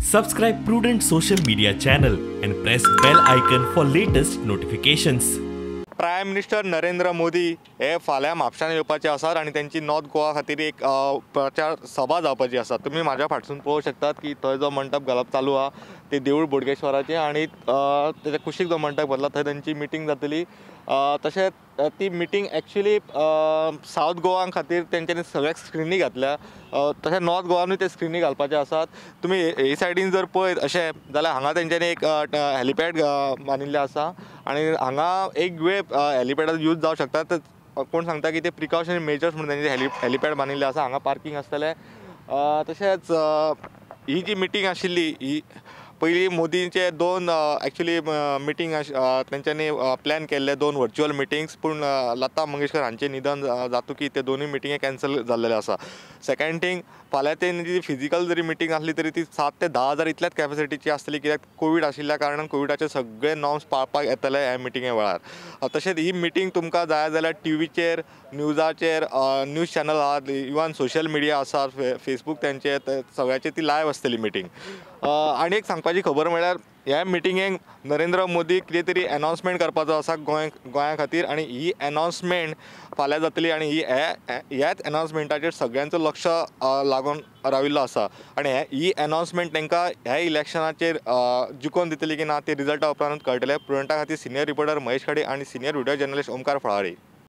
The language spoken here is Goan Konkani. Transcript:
Subscribe Prudent Social Media channel and press bell icon for latest notifications. Prime Minister Narendra Modi हे फाल्यां म्हापशान येवपाचे आसात आनी तेंची नॉर्थ गोवा खातीर एक प्रचार सभा जावपाची आसा. तुमी म्हाज्या फाटसून पळोवंक शकतात की थंय जो मंडप घालप चालू आहा ते देवूळ बोडगेश्वराचें आनी तेच्या कुशीक जो मंडप घातला थंय तेंची मिटींग जातली. तशेंच ती मिटींग एक्चुली सावथ गोवा खातीर तेंच्यांनी सगळ्याक स्क्रिनी घातल्या, तशें नॉर्थ गोवानूय ते स्क्रिनी घालपाचे आसात. तुमी हे सायडीन जर पळयत अशें जाल्यार हांगा तेंच्यांनी एक हेलिपॅड बांदिल्लें आसा आनी हांगा एक वेळ हेलिपॅडाचो यूज जावंक शकता. कोण सांगता की ते प्रिकॉशनरी मेजर्स म्हणून तेंचे हेलिपॅड बांदिल्लें आसा, हांगा पार्कींग आसतलें. तशेंच ही जी मिटींग आशिल्ली ही पयलीं मोदींचे दोन एक्चुली मिटींग तेंच्यांनी प्लॅन केल्ले, दोन व्हर्च्युअल मिटिंग्स, पूण लता मंगेशकर हांचें निधन जातकीर ते दोनूय मिटिंगे कॅन्सल जाल्लेले आसा. सेकंड थींग, फाल्यां तेंची फिजिकल जरी मिटींग आसली तरी ती 7 ते 10 हजार इतल्याच कॅपेसिटीची आसतली, कित्याक कोवीड आशिल्ल्या कारणान कोविडाचे सगळे नॉर्म्स पाळपाक येतले ह्या मिटिंगे वेळार. तशेंच ही मिटींग तुमकां जाय जाल्यार टिवीचेर, न्यूजाचेर, न्यूज चॅनल आहात, इवन सोशल मिडिया आसा, फेसबूक तेंचे सगळ्याचे ती लायव आसतली मिटींग. आनी एक सांगपाची खबर म्हळ्यार ह्या मिटिंगेक नरेंद्र मोदी कितें तरी एनावन्समेंट करपाचो आसा गोंया खातीर आनी ही एनावन्समेंट फाल्यां जातली आनी ही ह्याच एनावन्समेंटाचेर सगळ्यांचो लक्ष लागून राविल्लो आसा आनी ही एनावन्समेंट तांकां ह्या इलेक्शनाचेर जिखोवन दितली की ना ते रिजल्टा उपरांत कळटलें. प्रुडंटा खातीर सिनियर रिपोर्टर महेश खाडी आनी senior video journalist Omkar Phalari.